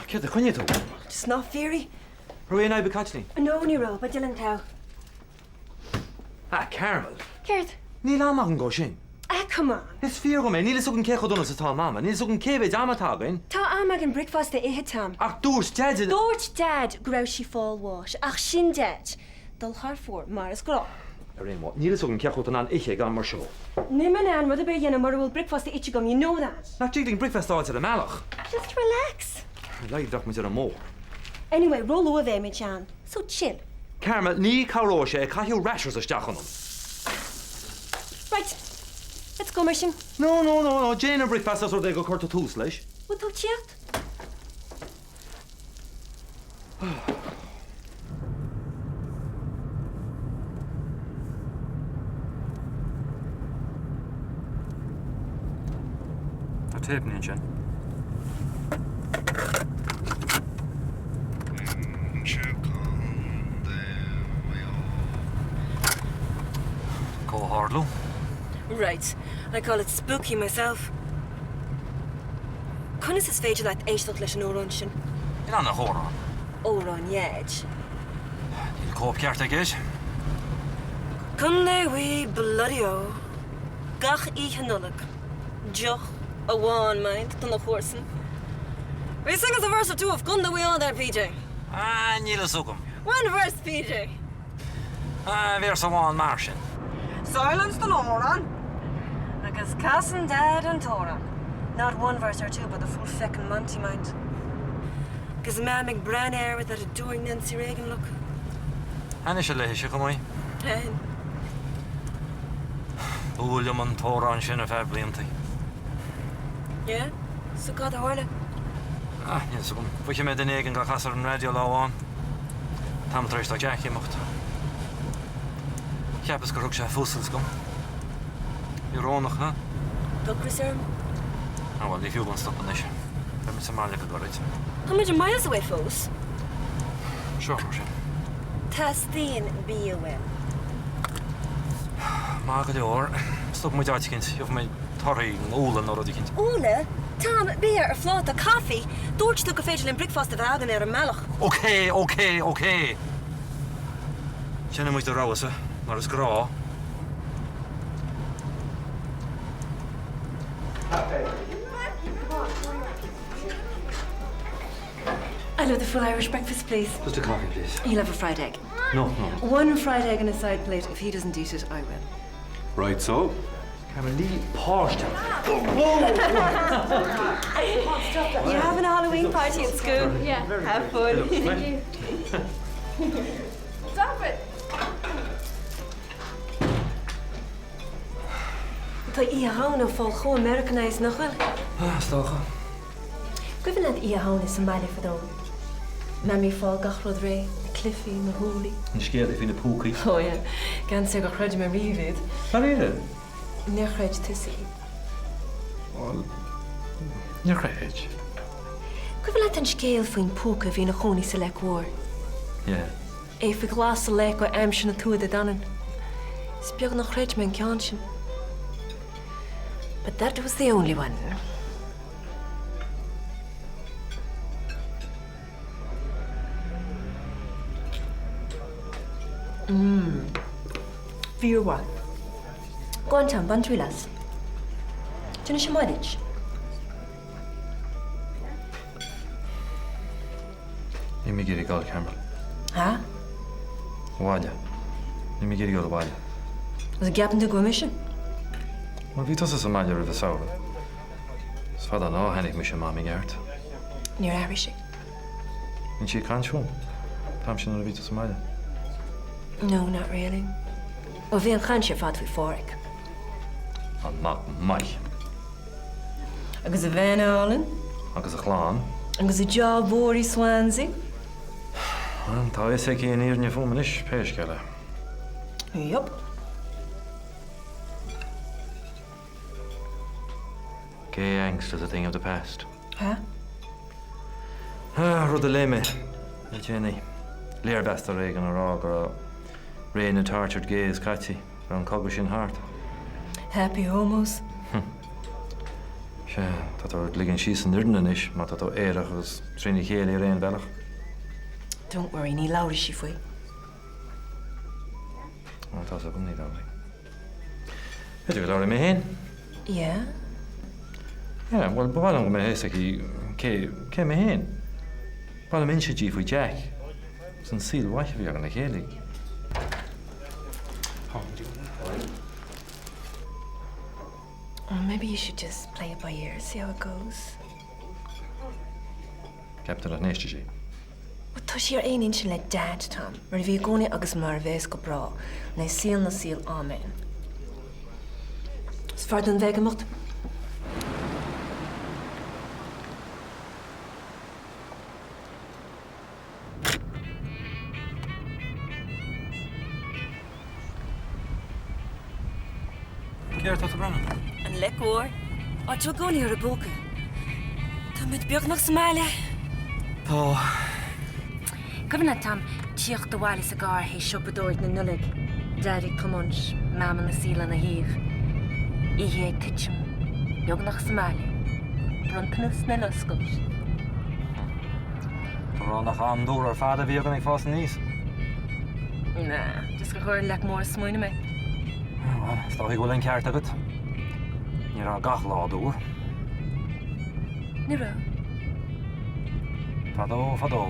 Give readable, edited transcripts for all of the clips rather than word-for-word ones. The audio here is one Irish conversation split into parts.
Céard a choinnigh tú? Just ná fíor í. Raibh aon fhadhb ag Caitlín? No, ní raibh. Ba Dylan togha. Ah, Carmel. Céard? Níl am agam dó sin. Ah, come on. Is fíor dom é, níl fhios agam cé chomh dona is atá Mama, níl fhios agam cé mhéid ama atá againn. Tá am againn bricfeasta a ithe, Tom. Ach dúirt Deaid. Dúirt Deaid go raibh sí fáil bháis, ach sin Deaid. Dul thar fóir, mar is gnách. Ar aon mhodh, níl fhios agam cé chomh in ann ithe ag am mar seo. Níl mé in ann rud ar bith a dhéanamh mura bhfuil bricfeasta ite agam, you know that. Nach dtig linn bricfeasta a fháilt ar an mbealach? Just relax. Ar a laghad bheadh muid ar an mbóthar. Anyway, ró-luath a bheimid ann, so chill. Carmel, ní cabhróidh sé ag caitheamh rashers isteach ionam. Right, let's go mar sin. No, no, no, no, déan an bricfeasta os rud é gur chuir tú tús leis. Bhfuil tú ag tíocht? Tá téipeanna ansin. Comhtharlú. Right, I call it spooky myself. Conas is féidir leat éisteacht leis an amhrán sin? Ní an amhrán. Amhrán Dheaid. Níl cóip ceart aige air. Contae Mhaigh Bloody Ó! Gach oíche Nollag. Deoch amháin, mind, do na comharsana. Will you sing us a verse or two of Contae Mhaigh Eo there, PJ? Ah, níl fhios agam. One verse, PJ! Ah, véarsa amháin mar sin. Silence don amhrán! Agus casann Daid an t-amhrán. Not one verse or two but the full feckin' Monty, mind. Agus Mam ag breathnú air with that adoring Nancy Reagan look. Thaitnigh sé léithise chomh maith. Thaitin. B'fhuath liom an t-amhrán sin ar feadh blianta. Yeah? So cad a tharla? Ah, níl fhios agam. Mhoithigh mé duine éigin á chasadh ar an raidió lá amháin. Tamall tar éis do Jack imeacht. Cheapas gur thug sé fuascailt dom. Íorónach, huh? Ocras orm. Ah bhuel, ní fiú dom stop anois. Beidh muid sa mbaile go gairid. Tá muid miles away fós. Seo mar sin. Teastaíonn bia uaim. Maith go leor. Stopfaidh muid áit eicínt. Gheobhaidh mé torthaí, úlla nó rud eicínt. Úlla? Tom, bia ar phláta, caife! Dúirt tú gur féidir linn bricfeasta a bheith againn ar an mbealach. Ok, ok, ok! Déanfaidh muid do rogha-sa, mar is gnáth. I'll have the full Irish breakfast, please. Just a coffee, please. He'll have a fried egg. No, no. One fried egg on a side plate. If he doesn't eat it, I will. Right so. Ní páiste. You having a Halloween party at school? Yeah. Have fun. Stop it! Tá Oíche Shamhna ag fáil chomh Americanized nach bhfuil? Ah, is dócha. Cuimhin leat Oíche Shamhna sa mbaile fadó? Mamaí ag fáil gach rud réidh, na cluichí, na húllaí. Na scéalta faoi na púcaí. Oh yeah. Gan sé gur chreid mé riamh iad. Dáiríre? Níor chreid tusa iad. Bhuel, níor chreid. Cuimhin leat an scéal faoin phúca a bhí ina chónaí sa Leic Mhór? Yeah. É faoi ghlas sa leic ó aimsir na Tuatha Dé Danann. Is beag nár chreid mé an ceann sin. But that was the only one. Mmm. Fíormhaith. Go on Tom, bain triail as. Déanfaidh sé maith duit. Níl mé ag iarraidh dul, Carmel. Ha? Abhaile. Níl mé ag iarraidh dul abhaile. Agus an gceapann tú go bhfuil mise? Bhuel, bhí tusa sa mbaile roimh an samhradh. Is fada an lá ó thaitnigh mise Mam i gceart. Níor athraigh sí. Bíonn sí ag caint fúm. An t-am sin nuair a bhí tú sa mbaile. No, not really. Bhuel, bhí an chaint ar fad faoi Pháraic. An mac maith. Agus a bhean álainn. Agus a chlann. Agus a job mhór i Swansea. Bhuel, tá a fhios aici an fhírinne fúm anois, pé scéal é. Yup. Gay angst is a thing of the past. Ha? Ah, rud a léigh mé le déanaí. Léirmheastóir éigin ag rá go raibh ré na tortured gays caite, go raibh an cogadh sin thart. Happy homos. Hm. Sea, tá tú ag ligean síos an fhoireann anois má tá tú aerach agus trína chéile ar aon bhealach. Don't worry, ní labhróidh sí faoi. Ó, tá's agam, ní labhróidh. B'fhéidir go labhróidh mé féin. Yeah? Yeah, bhuel, ba mhaith liom go mbeadh a fhios aici cé, cé mé féin. Ba mhaith liom inse di faoi Jack agus an saol mhaith a bhí againn le chéile. Well, maybe you should just play it by ear, see how it goes. Ceap tú nach n-éistfidh sí? Bhuel, tá sí ar aon intinn le Dad, Tom, mar a bhí i gcónaí agus mar a bheas go bráth, le saol na saol, áiméan. Is fearr dúinn bheith ag imeacht. Céard atá tú ag breathnú? An Leic Mhór. Á, tá i gcónaí ar an bpóca. Táimid beagnach sa mbaile. Tá. Cuimhin leat, Tom, tíocht abhaile sa gcarr théis siopadóireacht na Nollag, Daid ag tiomáint, Mam ina suí lena thaobh. Oíche ag titim. Beagnach sa mbaile. Bronntanas le n-oscailt. Tá rá nach am dúr ar fad a bhí againn ag fás aníos. Nah, just gur chuir an Leic Mhór ag smaoineamh mé. Bhuel, is dóigh go bhfuil an ceart agat. Ní raibh gach lá dúr. Ní raibh. Fadó, fadó,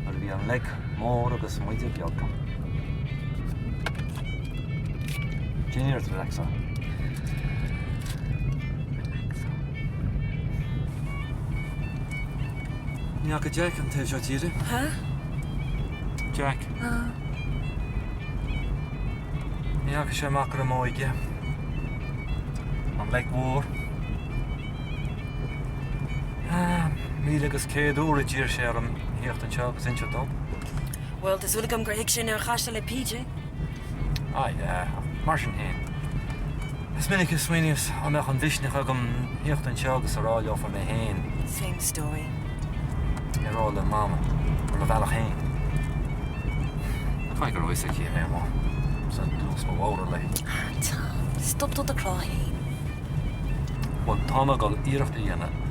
nuair a bhí an Leic mór agus muide beag. Déan iarracht relaxáil. Relaxáil. Ní fhaca Jack an taobh seo tíre. Há? Jack. Á. Ní fhaca sé amach ar an m'óige. An Leic Mhór. 1100 uair a d'iarr sé orm thíocht anseo agus inse dó. Bhuel, tá súil agam gur thuig sé nuair a chas sé le PJ. Ah yeah, ach mar sin féin. Is minic a smaoiníos dá mbeadh an mhisneach agam thíocht anseo agus a rá leofa mé féin. Same story. É a rá le Mama, ar mo bhealach féin. Caithfidh go raibh fhios aici mé amuigh sa dlús mo bhodhar léi. Ah Tom, stop do do chrá féin. Bhuel, tá mé ag dul iarracht a dhéanamh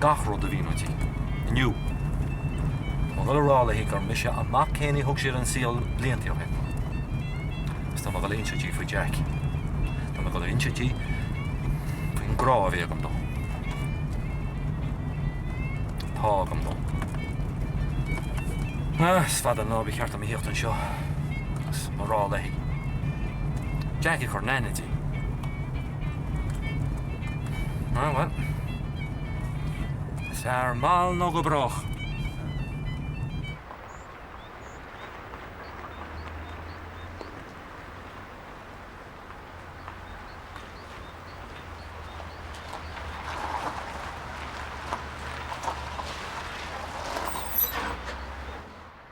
gach rud a mhíniú di. Inniu. Tá mé ag dul a rá léi gur mise a mac céanna a thug sí ar an saol blianta ó shin. Agus tá mé ag dul a inse di faoi Jack. Tá mé ag dul a inse di faoin grá a bhí agam dó. Atá agam dó. Ah, is fada an lá ba cheart dom a thíocht anseo agus mo rá léi. Jack a chur in aithne di. Ah, bhuel. Is fearr mall ná go brách.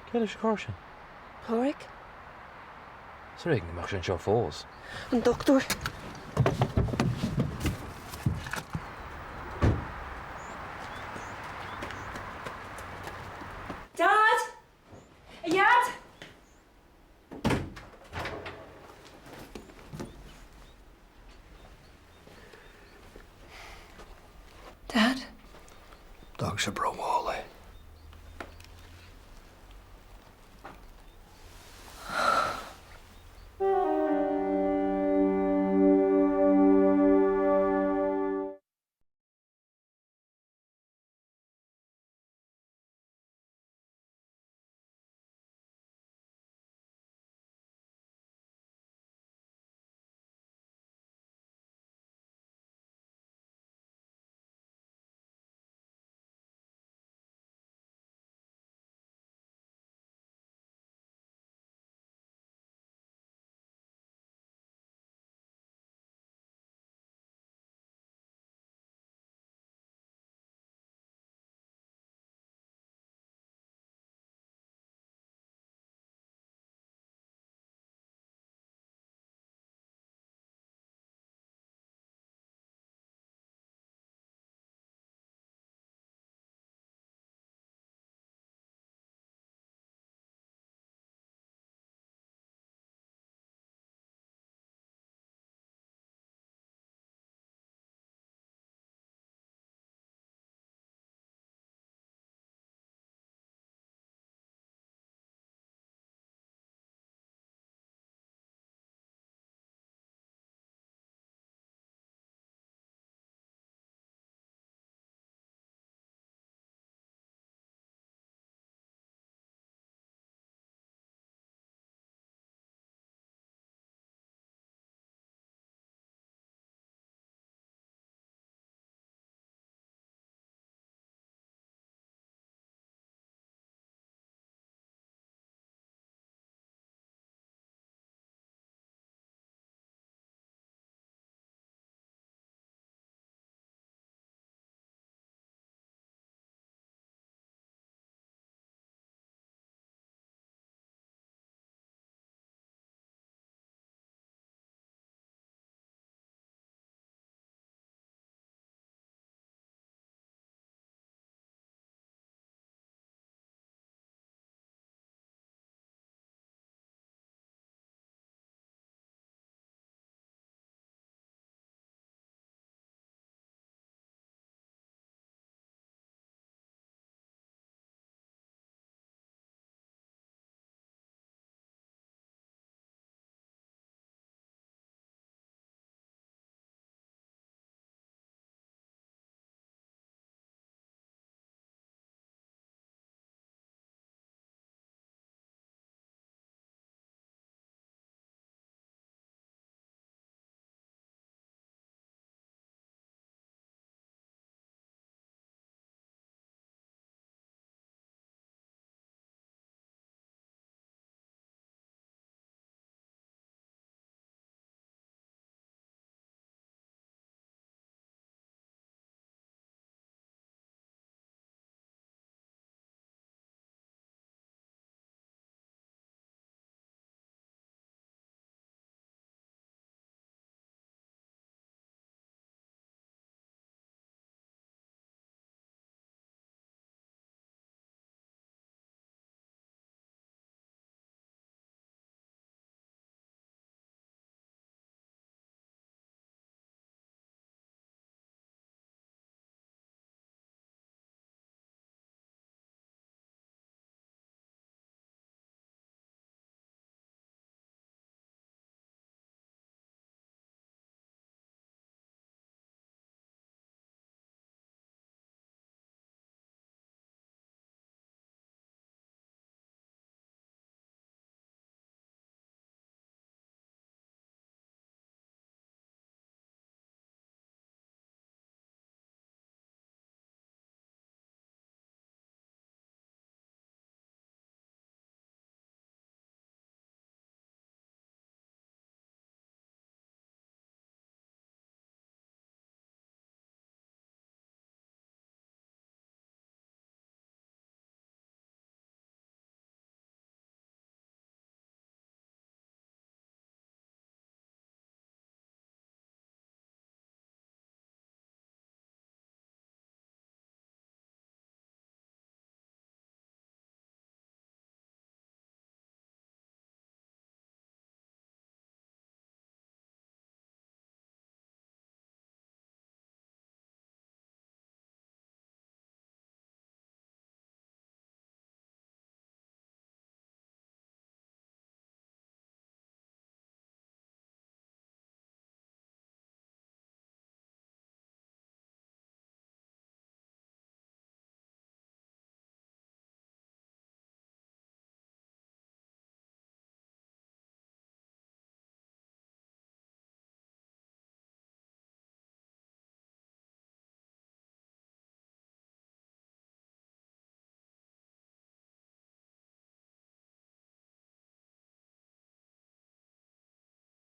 Cé leis an carr sin? Pádraig? Is ar éigean go mbeadh sé anseo fós. An dochtúir. Dad! A Dhaid! Dad? D'fhág sé brón mhall é.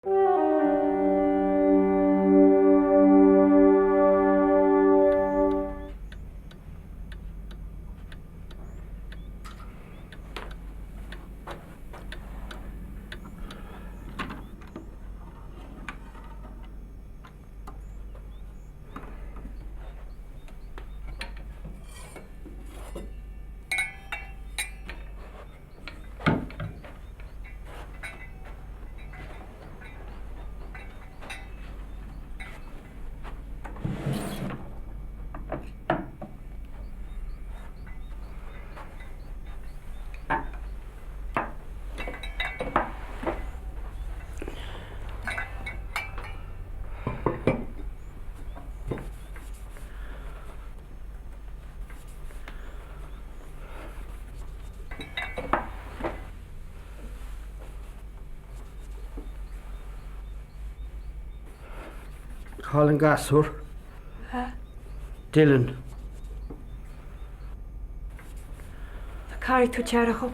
Cá bhfuil an gasúr? Dylan. Tá caithfidh tú teara dhom.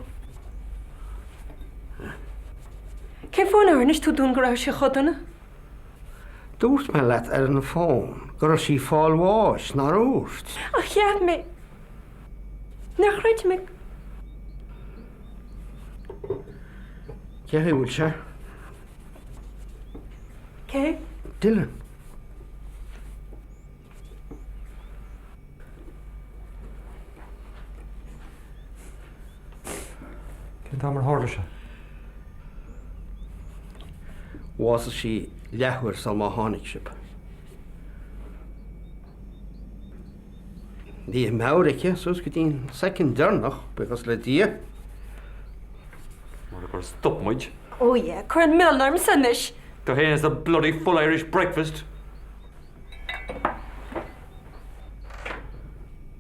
Cén fáth nár inis tú dúinn go raibh sé chomh dona? Dúirt mé leat ar an bhfón go raibh sí ag fáil bháis, nár dhúirt? Ach cheap mé. Nár chreid mé. Cén chaoi a bhfuil sé? Cé? Dylan. Cén t-am ar tharla sé? Bhásaigh sí leathuair sul má tháinig sibh. Bhí a meabhair aici suas go dtí an soicind deireanach, buíochas le Dia. Mura gur stop muid. Oh yeah, cuir an milleán ormsa anois! Tú féin is do bloody full Irish breakfast!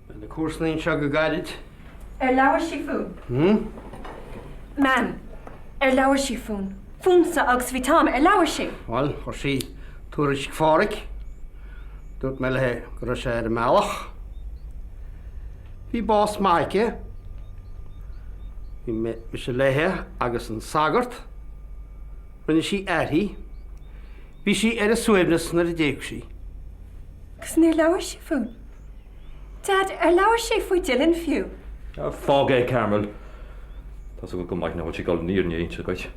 Beidh na comharsana anseo go gairid. Ar labhair sí fúinn? Hmm? Mam, ar labhair sí fúinn? Fúmsa agus faoi Tom, ar labhair sí? Bhuel, chuir sí tuairisc Pháraic. Dúirt mé léi go raibh sé ar an mbealach. Bhí bás maith aici. Bhí mise léi agus an sagart. Rinne sí aithrí. Bhí sí ar a suaimhneas nuair a d'éag sí. Agus níor labhair sí fúinn? Dad, ar labhair sí faoi Dylan fiú? Fág é, Carmel. Tá's agat go maith nach bhfuil sí ag dul an fhírinne a inse dhuit.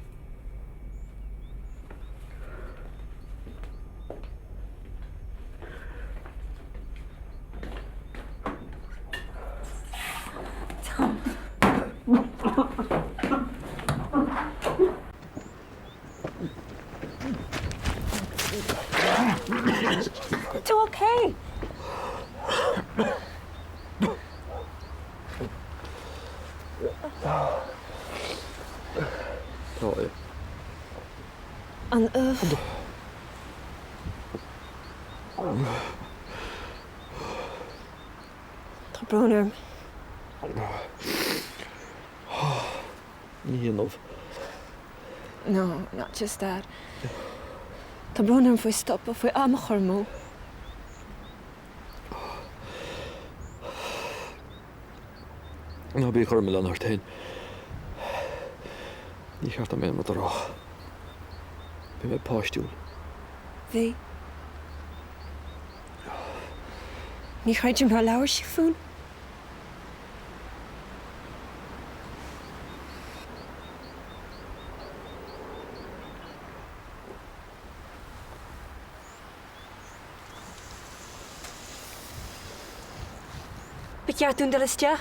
Tom. Tú okay? Tá. An ubh. Tá brón orm. Ní haon ubh. No, not just that. Tá brón orm faoi stopadh, faoi am a chur amú. Ná bí ag cur an milleán ort féin. Ní cheart dom aon rud a rá. Bhí mé páistiúil. Bhí. Ní chreidim nár labhair sí fúinn. Ba cheart dúinn dul isteach.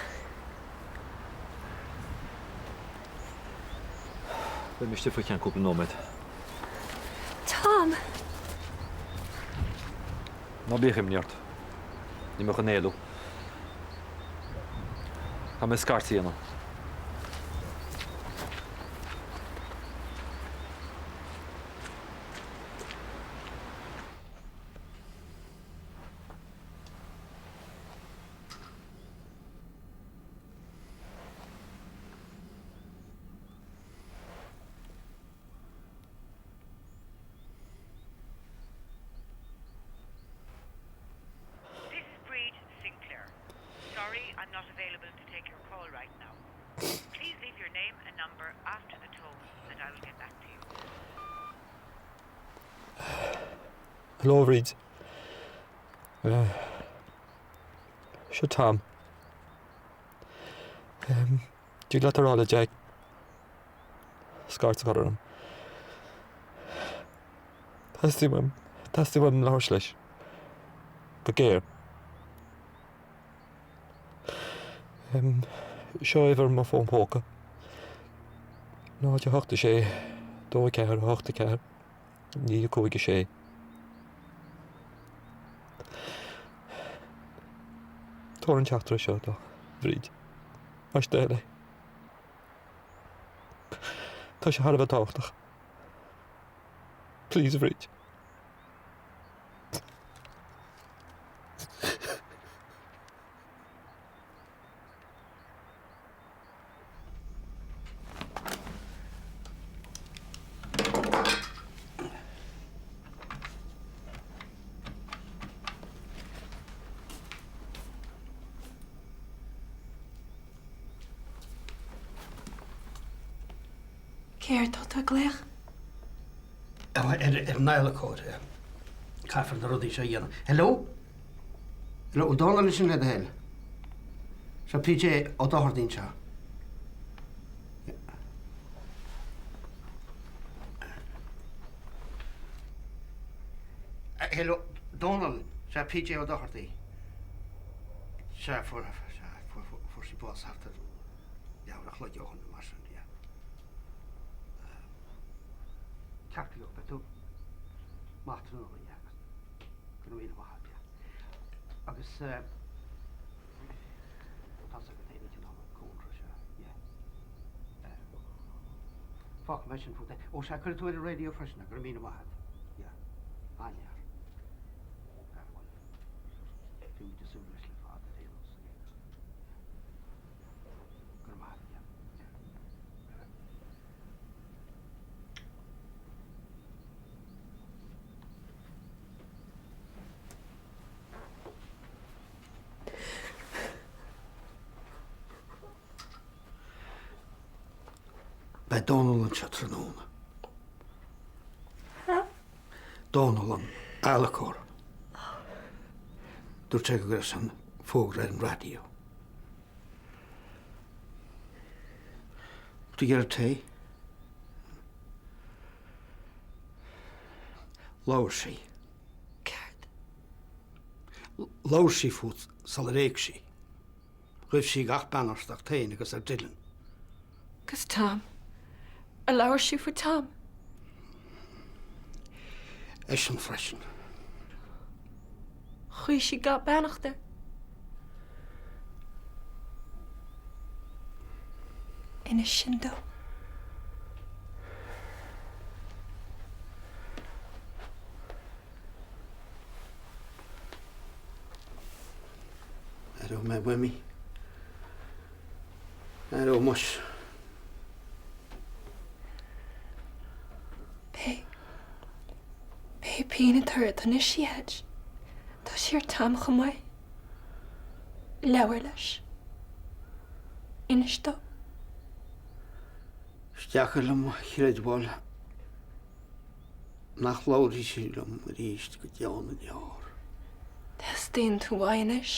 Beidh mé istigh faoi cheann cúpla nóiméad. Tom! Ná bíodh imní ort. Níl mé chun éalú. Caithfidh mé scairt a dhéanamh. This is Bríd Sinclair. Sorry I'm not available to take your call right now. Please leave your name and number after the tone and I will get back to you. Hello, a Bhríd. Seo Tom. Dtig leat a rá le Jack scairt a chur orm. Teastaíonn uaim, teastaíonn uaim labhairt leis. Go géar. Seo uimhir mo fón póca. 0 8 6 2 4 8 4 9 5 6. Tabhair an teachtaireacht seo dó, a Bhríd. Más do thoil é. Tá sé thar a bheith tábhachtach. Please, a Bhríd. Cé air atá tú ag glaoch? Ar an adhlacóir. Caithfear na rudaí seo a dhéanamh. Hello? Hello, Dónal ansin le do thoil. Seo PJ Ó Dochartaigh anseo. Hello, Dónal, sea PJ Ó Dochartaigh. Sea, fuair, sea, fuair, fuair sí bás thart ar leathuair a chloig ó shin nó mar sin, yeah. Ceart go leor, beidh tú maith tráthnóna, yeah. Go raibh míle maith agat, yeah. Agus eh, tá's agat féin an cineál cúlra seo, yeah. Eh, fágfaidh mé sin fút é. Ó sea, cuirfidh tú ar an raidió freisin é, go raibh míle maith agat, yeah. An-fhear. Fear bhuel, bhí muid ag súil leis le fada ar aon nós, yeah. Go raibh maith agat, yeah. Beidh Dónal anseo tráthnóna. Dónal an t-adhlacóir. Dúirt sé go gcuirfeadh sé an fógra ar an raidió. Tú ag iarraidh tae? Labhair sí. Céard? Labhair sí fút sular éag sí. Ghuibh sí gach beannacht ort féin agus ar Dylan. Agus Tom? Ar labhair sí faoi Tom? Eisean freisin. Ghuigh sí gach beannacht air. Inis sin dó. Aireoidh mé uaim í. Aireoidh muis. Pé. Pé pian atá ort anois, a Dhaid, tá sí ar Tom chomh maith. Labhair leis. Inis dó. Is deacair liom a chreidbheáil nach labharfaidh sí liom arís go deo na ndeor. Teastaíonn tú uaidh anois.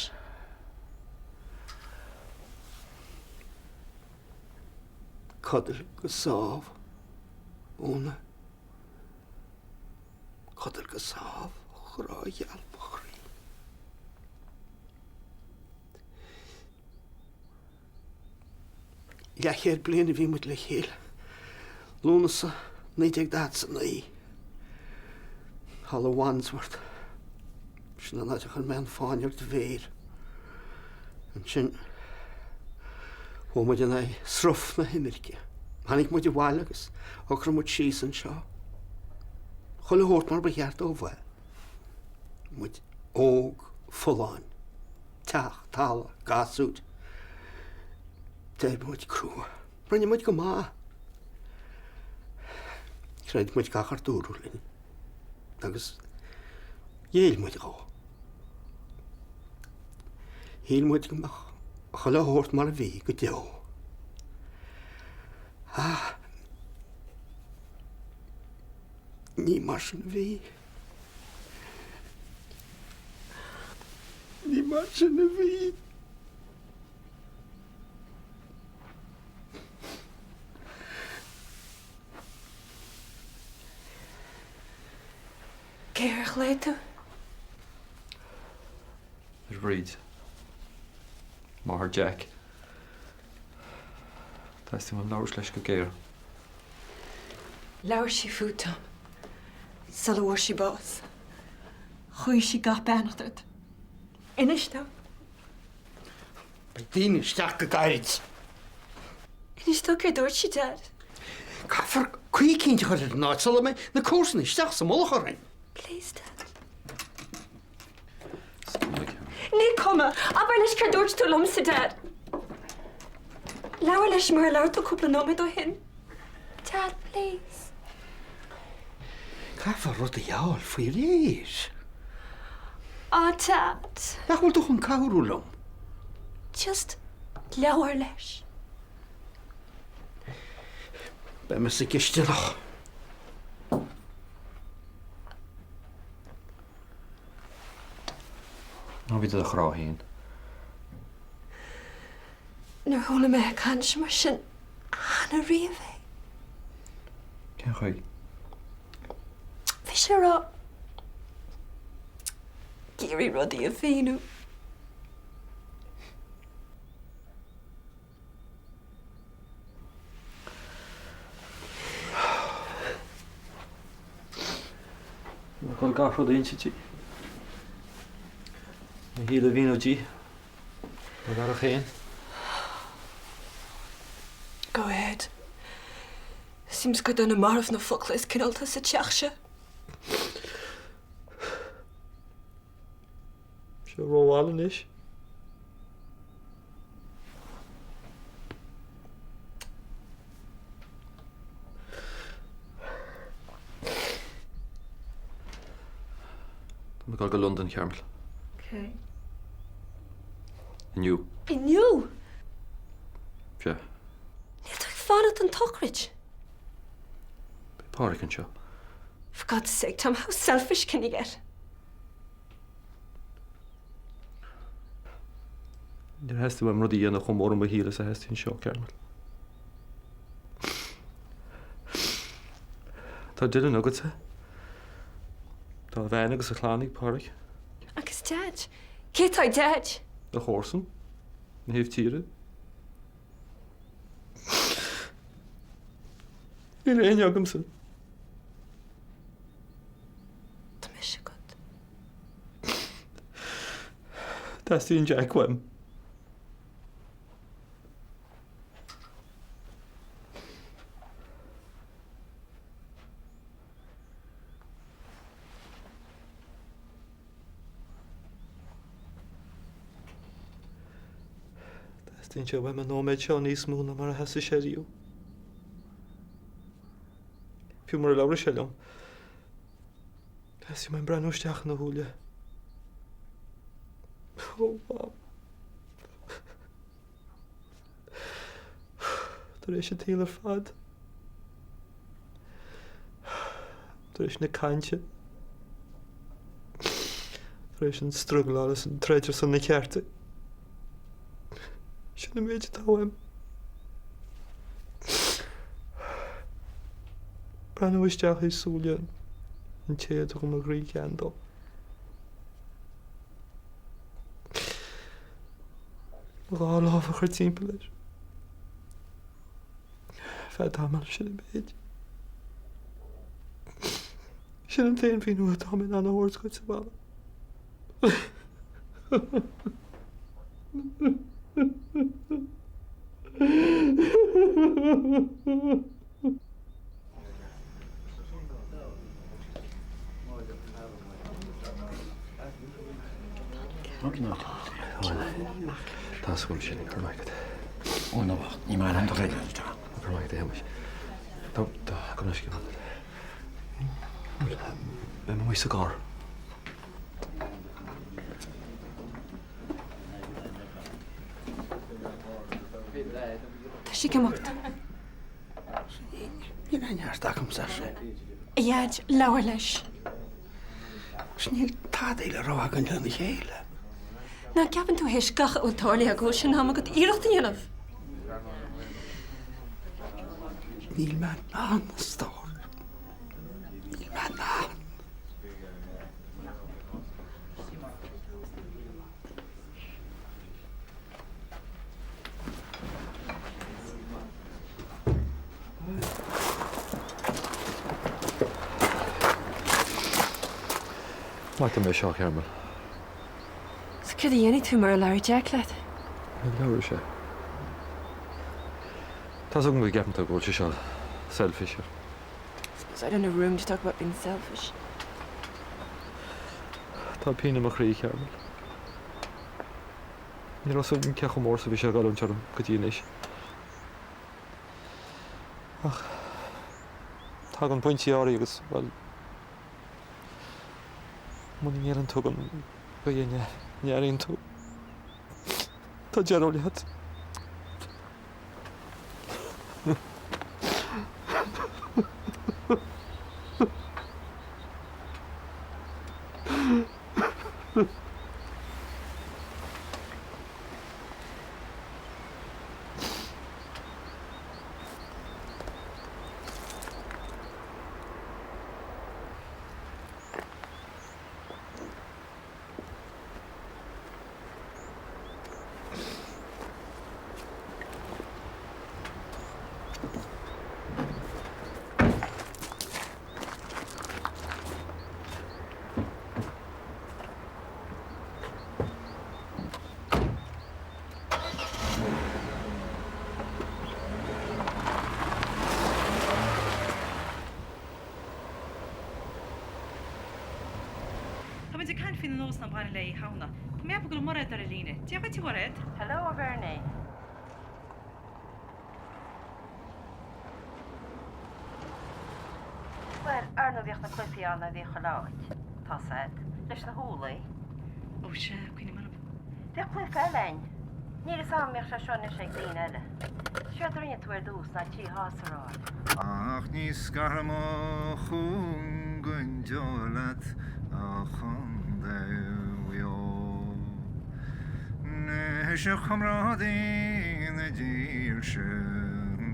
Codail go sámh, Úna. Codail go sámh, a ghrá gheal mo chroí. Leathchéad bliain a bhí muid le chéile. Lúnasa 1949. Thall i Wandsworth. Sin an áit a chuir mé an fáinne ar do mhéir. Ansin chuaigh muid in aghaidh sruth na himirce. Tháinig muid abhaile agus shocraigh muid síos anseo. Chuile shórt mar ba cheart dó bheith. Muid óg, folláin. Teach, talamh, gasúir. D'oibrigh muid crua. Rinne muid go maith. Chreid muid gach ar dúradh linn. Agus ghéill muid dhó. Shíl muid go mbeadh chuile shórt mar a bhí go deo. Ah! Ní mar sin a bhí. Ní mar sin a bhí. Cé air a ghlaoigh tú? Ar Bhríd. Máthair Jack. Teastaíonn uaim labhairt leis go géar. Labhair sí fút, Tom. Sula bhfuair sí bás. Ghuigh sí gach beannacht ort. Inis dó. Beidh daoine isteach go gairid. Inis dó céard dúirt sí, Dad. Caithfear caoi eicínt a chur ar an áit sula mbeidh na comharsana isteach sa mullach orainn. Please, Dad. Ní cuma! Abair leis céard dúirt tú liomsa, Dad. Labhair leis mar a labhair tú cúpla nóiméad ó shin. Dad, please. Caithfear rudaí a fháil faoi réir. Ah, Dad. Nach bhfuil tú chun cabhrú liom? Just labhair leis. Beidh mé sa gcistineach. Ná bí do do chrá féin. Níor chuala mé ag caint mar sin cheana riamh é. Cén chaoi? Bhí sé ag rá ag iarraidh rudaí a mhíniú. Ag dul gach rud a inse di. Mo shaol a mhíniú di. Mo bhealach féin. Go ahead. Seems gur duine marbh na focla is cineálta sa teach seo. Sé rómhall anois. Tá mé ag dul go Londain, Carmel. Ok. Inniu. Inniu? Sea. Níl tú ag fanacht don tsochraid. Beidh Pádraic anseo. For God's sake, Tom, how selfish can you get? Níor theastaigh uaim rud a dhéanamh chomh mór i mo shaol is a theastaíonn seo, Carmel. Tá Dylan agatsa. Tá a bhean agus a chlann ag Pádraic. Agus Deaid? Cé atá ag Deaid? A chomharsan. An taobh tíre. Níl éinne agamsa. Tá mise agat. Teastaíonn Jack uaim. Teastaíonn sé uaim an nóiméad seo níos mó ná mar a theastaigh sé riamh. Fiú mura labhraíonn sé liom, teastaíonn uaim breathnú isteach ina shúile. Ó, Mham. Tar éis an tsaoil ar fad. Tar éis na cainte. Tar éis an struggláil is an troid ar son na cearta. Sin an méid atá uaim. Breathnú isteach i súile an té a dtugaim mo chroí gean dó. Mo dhá lámh a chur timpeall air. Feadh tamaill, sin an méid. Sin an t-aon mhíniú atá mé in ann a thabhairt dhuit sa bhaile. Tá súil sin ag cur maith agat. Ó nó ní maith liom do chuid. Cur maith agat a Shéamais. Tá go leisce. Beidh mé amuigh sa gcarr. Tá sé ag imeacht. Níl aon neart agamsa, ar sé. A Dhaid, labhair leis. Agus níl tada le rá againn lena chéile. Nach gceapann tú théis gach a bhfuil tarlaithe go bhfuil sé in am agat iarracht a dhéanamh? Níl mé in ann, a stór. Níl mé in ann. Maith dom é seo, a Chearmail. So céard a dhéanfaidh tú mura labhraíonn Jack leat? Ní labhróidh sé. Tá's agam go gceapann tú go bhfuil sé seo selfish. Suppose I don't have room to talk about being selfish. Tá pian i mo chroí, a Chearmail. Ní raibh 'fhios agam cé chomh mór is a bhí sé ag goilliúint orm go dtí anois. Ach tagann pointí áirithe agus, bhuel, muna ndeireann tú go n-airíonn tú, tá deireadh leat. Tá muid ag caint faoi na nósanna a bhaineann le Oíche Shamhna. Tá mé ag ceapadh go bhfuil Mairéad ar an líne. Dia dhuit, a Mhairéad. Hello, a Bhernie. Bhuel, ar ndóigh bhíodh na cluichí ann a bhíodh chuile áit, tá's a'd, leis na húllaí. Ó sea, cuimhním orthu. Bhíodh cluiche eile a'inn. Níl 'fhios a'm an mbíodh sé seo anois ag daoine eile. Séard a rinne tú ar dtús ná 3 shás a rá. Ach ní scarfaidh mo chúng go deo leat, a Chontae Mhaigh Eo. Anois a chomrádaí na dílse,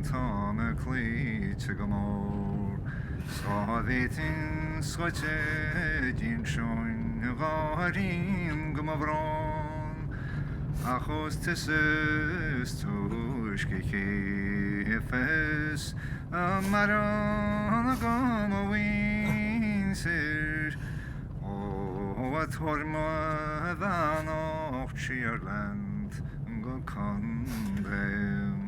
tá mé cloíte go mór. 'S dhá bhféadfainn scoite d'inseoinn dhá rian go mo bhrón. Ach ós tusa is túisce a chífeas an meadhrán agam mo mhuintir, ó tabhair mo bheannacht siar leat go Contae.